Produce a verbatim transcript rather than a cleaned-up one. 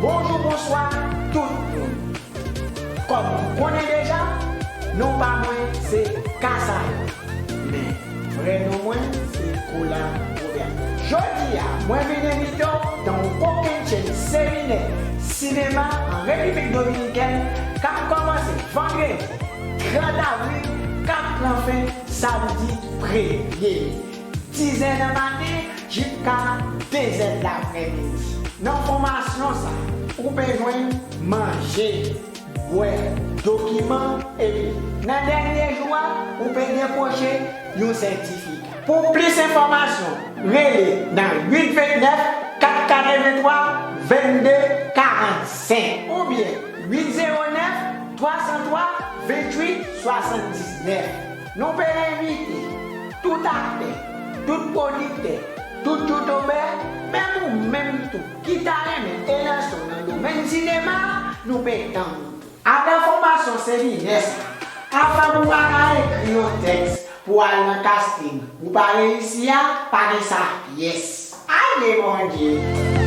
Bonjou, bonswa tout moun. Kòm nou konnen deja, non pa mwen se Kasayò. Men vrè non mwen se Kola Robert. Jodi a, mwen vin envite w nan yon kokennchenn seminè sinema an Repiblik Dominikèn k ap kòmanse vandredi trant avril, k ap pran fen samdi premye me. Dizè nan maten jiska dezè laprèmidi. Nan fòmasyon sa, ou pe jwenn manje, bwè, dokiman, epi nan dènye jou a, ou pe dekwoche yon sètifika. Pou plis enfòmasyon, rele nan uit vennèf, kat katrevenntwa, vennde, karannsenk oubyen uit zewo nèf, twa san twa, venntuit, swasanndiznèf. Nou pe envite tout aktè, tout pwodiktè, tout youtubè, menm ou menm tou ki ta renmen elanse w nan domèn sinema a, nou pe tann ou. Adan fòmasyon seminè sa, afè pou w pa ka ekri yon tèks pou w al nan casting, ou pa reyisi a, pa gen sa pyès. Ale Bondye!